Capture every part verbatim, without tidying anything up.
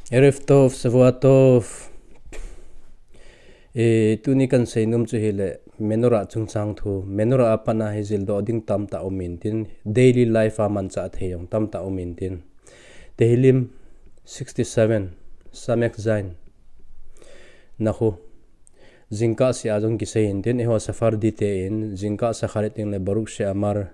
Erev Tov, Shavua Tov. E, tuni kan seinom chu hile, Menorah chungchang thu. Menorah a pat a hi jildoh ding tamtah um intin, daily life a manchah thei jong tamtah um intin. Tehillim sixty-seven, Samek Zain. Nahu. Jingkah seh a jong kisei intin, eiho Sephardi te in, jingkah Shacharit tengle Baruch She'amar,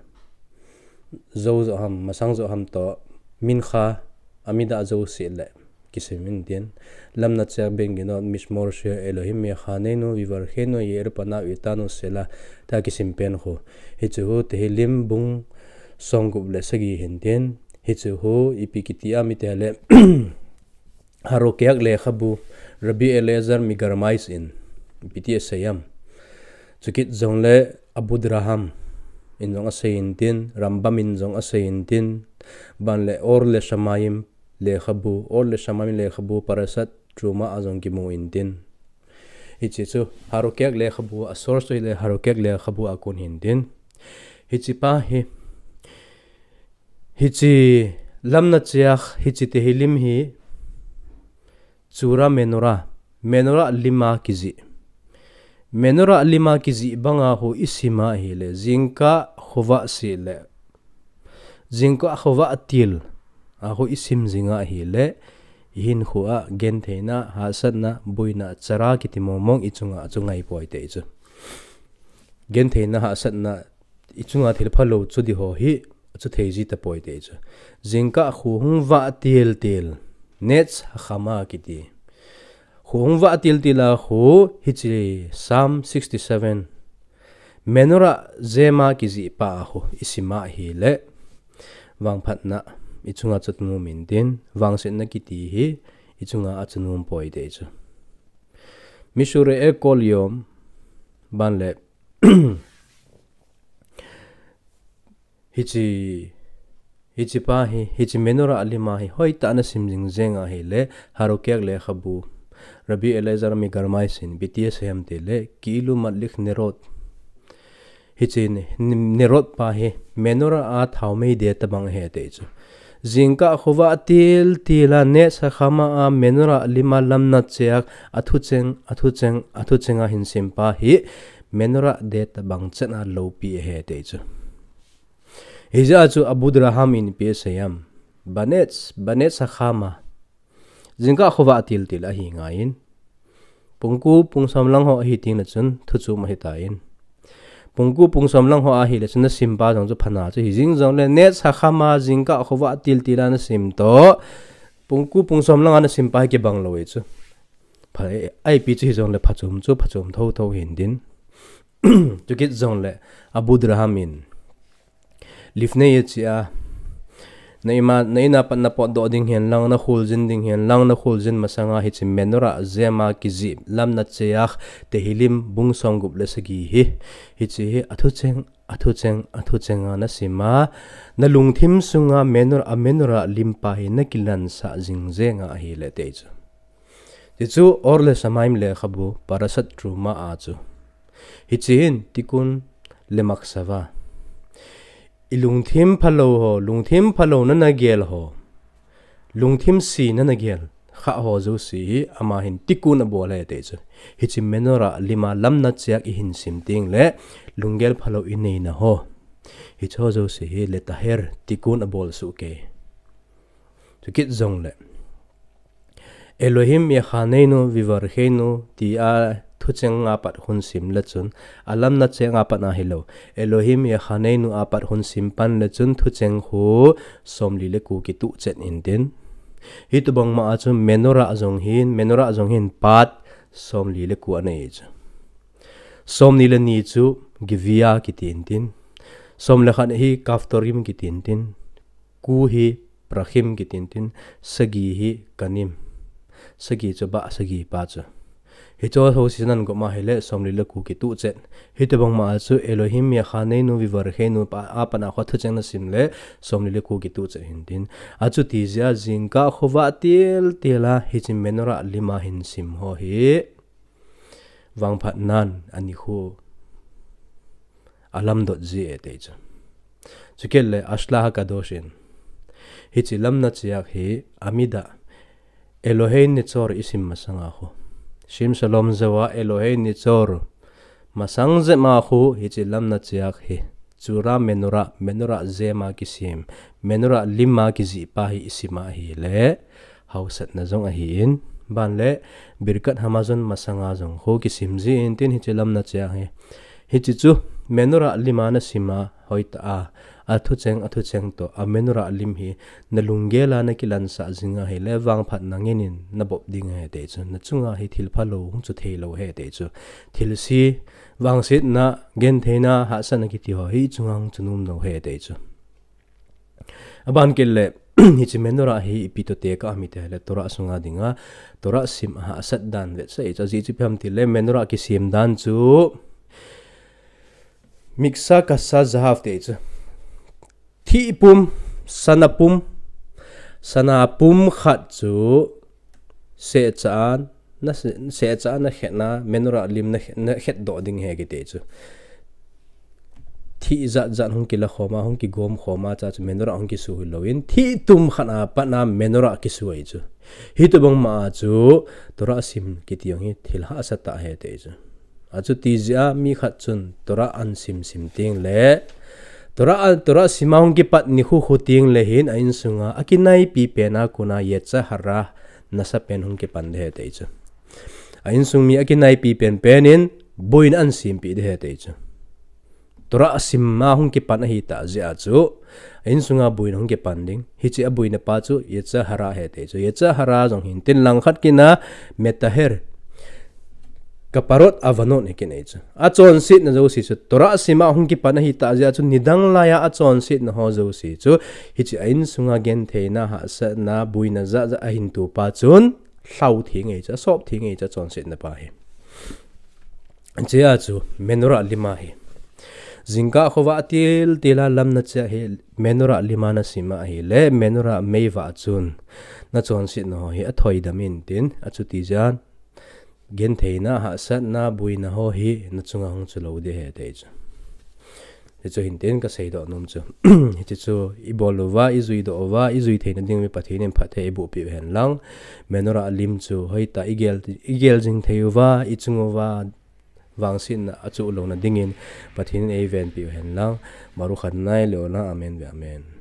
jou joh ham, masang joh ham toh, Mincha, Amidah jouse le kisim intin. Lamna cheak, Benginot, Mishmor Shir Elohim Yechaneinu Vivarcheinu Ye'er Panav Ve'itanu Shelah, tia kisim pen khu. Hichu hu Tehillim bung somgup le sagi hintin. Hichu hu ipi kiti am itile, Harokeach Lekhabu, Rabbi Eliezer Migarmais in, ipi ti asei am. Chukit jongle Abudraham in jong asei intin, Rambam in jong asei intin, ban le Or LeShamayim Lekhabu, Or LeShamayim Lekhabu, Parashat Truma a jong kimu intin. Hiche chu Harokeach Lekhabu, a source chu hile Harokeach Lekhabu a kon hintin. Hiche pa hi, hiche lamna cheak, hiche Tehillim hi, Chura Menorah, Menorah lim a kijih. Menorah lim a kijih banga hu isim a hile, jingkah khovah seh le, jingkah khovah til a hu isim jing a hile, ihinkho a gentheina, hahsatna, boina, chara kiti mongmong ichunga chu ngai poi te chu. Gentheina, hahsatna, ichunga thil phalou chu di ho hi, chu thei ji tapoi te chu. Jingkah kho hung vah til til, Netz Hachama kiti. Kho hung vah til til a hu, hiche Psalm sixty-seven. Menorah jem a kijih pa a hu, isim a hile, vangphatna ichunga chu anom intin, vangsetna kiti hi, ichunga chu anom poi te chu. Mi She'urei Kol Yom, ban le, hiche, hiche pa hi, hiche Menorah lim a hi, hoitah a ana sim jing jeng a hile, Harokeach Lekhabu, Rabbi Eliezer Migarmais in, ipi ti asei am tile, Ki'ilu Madlik Nerot. Hiche ni, ni, Nerot pa hi, Menorah a thaomei de tabang ahi te chu. Jingkah khovah til til a, Netz Hachama a, Menorah lim a lamna cheak, athucheng, athucheng, athucheng a hin sim pa hi, Menorah de tabang chet a loupi ahi te chu. Hijeh a chu Abudraham in ipi asei am. Banetz, Banetz Hachama. Jingkah khovah til til ahi ngai in. Pungku pungsom lang ho ahi teng le chun thuchom ahi tan. Pungku pungsom lang ho ahi le chun nasim pa jong chu pha na chu hi jing jongle Netz Hachama jingkah khovah til til a nasim toh. Pungku pungsom lang a nasim pa hi kibang lou e chu. Pha, ipi chu hi jongle phachom chu phachom thotho hintin. Chukit jongle Abudraham in Lifnei Yetziah, na in a, na in a pat na potdoh ding hen lang, na kholjin ding hen lang, na kholjin masanga hiche Menorah jem a kijih lamna cheak Tehillim bung somgup le sagi hi. Hiche hi athucheng, athucheng, athucheng a nasim a, na lungthim sunga Menorah, a Menorah lim pa hi na kilansah jing jeng a ahile te chu. Ti chu Or LeShamayim Lekhabu, Parashat Truma a chu. Hiche hin Tikkun LeMachshava. I lungthim phalou ho, lungthim phalou na nagel ho. Lungthim sena nagel kha ho jouse hi ama hin Tikkun abol ahi te chu. Hiche Menorah lim a lamna cheak ihin sim teng le lunggel phalou inei na ho. Hiche ho jouse hi Letaher, Tikkun abol soh kei. Chukit jongle Elohim Yechaneinu Vivarcheinu tia thucheng a pat hung sim le chun, a lamna cheak a pat ahilou. Elohim Yechaneinu a pat hung sim pan le chun thucheng khu somli le ko kituh chet intin. Hitobang ma a chu Menorah jong hin, Menorah jong hin pat somli le ko anei chu. Somni le ni chu Gevia kiti intin. Som le khat hi Kaftorim kiti intin. Ko hi Parachim kiti intin, sagi hi Kanim. Sagi chu ba sagi pa chu. Hiche ho sina nagop ma ahile somli le ko kituh chet. Hitobang ma a chu Elohim Yechaneinu Vivarcheinu a pat a khu thucheng nasim le somli le ko kituh chet hintin. Achuti jeh a jingkah khovah til til a hiche Menorah lim a hin sim ho hi vangphat nan ani khu alamdot ji e te chu. Chukit le Ashla HaKadosh in hiche lamna cheak hi Amida, Elohei Nechor isim masanga khu. Shem Shalom jouva Elohei Nechor masang jep ma khu hiche lamna chiak hi. Chura menorah, menorah jema kisim, menorah lima kijih pa hi isim ahile, hausatna jong ahin, ban le Birkat Hamazon masanga jong khu kisim jin tin hiche lamna chiak hi. Hiche chu menorah lima nasim a hoitah a, athucheng, athucheng toh, a menorah lim hi nalunggel a nakilansah jing ahile, vangphat nangin in nabop ding ahi ti chu. Nachunga hi thil phalou hung chu theilou ahi ti chu. Thilse, vangsetna, gentheina, hahsatna kiti ho hi chunga hung chu nom lou ahi ti chu. Aban kit le, hiche menorah hi ipi toh tekah ham itile, Torah sunga dinga, Torah sim a hahsat dan vetsah i chu, ajeh chu ipi ham itile, menorah kisim dan chu, miksa kasa zahav ti chu. Thih pum, sana pum, sana pum khat chu, sehcha an, na se-, sehcha a nakhetna, menorah lim na khe-, nakhet doh ding ahi kiti chu. Thih jat jat hung kila khom a, hung kigom khom a, cha chu menorah hung kisu hilou in, thih tum khat a pat a menorah kisu ahi chu. Hitobang ma a chu, Torah sim kiti jong hi thil hahsa tah ahi ti chu. Achuti jeh a mi khat chun Torah ahin sim sim teng le, Torah a, Torah sim a hung kipat nikho kho teng le hin a insunga, akinaipi pen a kona Yetzer Hara nasa pen hung kipan ding ahi ti chu. A insung mi akinaipi pen pen in boina ahin sempeh ding ahi ti chu. Torah sim a hung kipan ahitah jeh a chu, a insunga boina hung kipan ding. Hiche a boina pa chu Yetzer Hara ahi ti chu. Yetzer Hara jong hin tin langkhat kina metaher, kaparot avanot hi kiti chu. Achonsetna jouse chu Torah sim a hung kipan ahitah jeh a chu, nidang laiya achonsetna ho jouse chu, hiche a insunga gentheina, hahsatna, boina jat jat ahin to pa chun, lhau theng ahi chu, asop theng ahi chu, achonsetna pa hi. Hiche a chu menorah lima hi. Jingkah khovah a til til a lamna chiak hi menorah lima nasim ahile, menorah meivah chun nachonsetna ho hi athoidam in tin, achuti jeh a gentheina, hahsatna, boina ho hi nachunga hung chu lou ding ahi ti chu. Hichu hin tin kasei doh nom chu. Hichu ibol uva, ijui doh uva, ijui theina ding uva Pathen in phatthei eiboh peh u hen lang. Menorah lim chu hoitah a igel, igel jing thei uva, ichung uva, vangsetna achuh louna dingin Pathen in eivenpeh u hen lang. Baruch Adonai le'olam, amen ve'amen.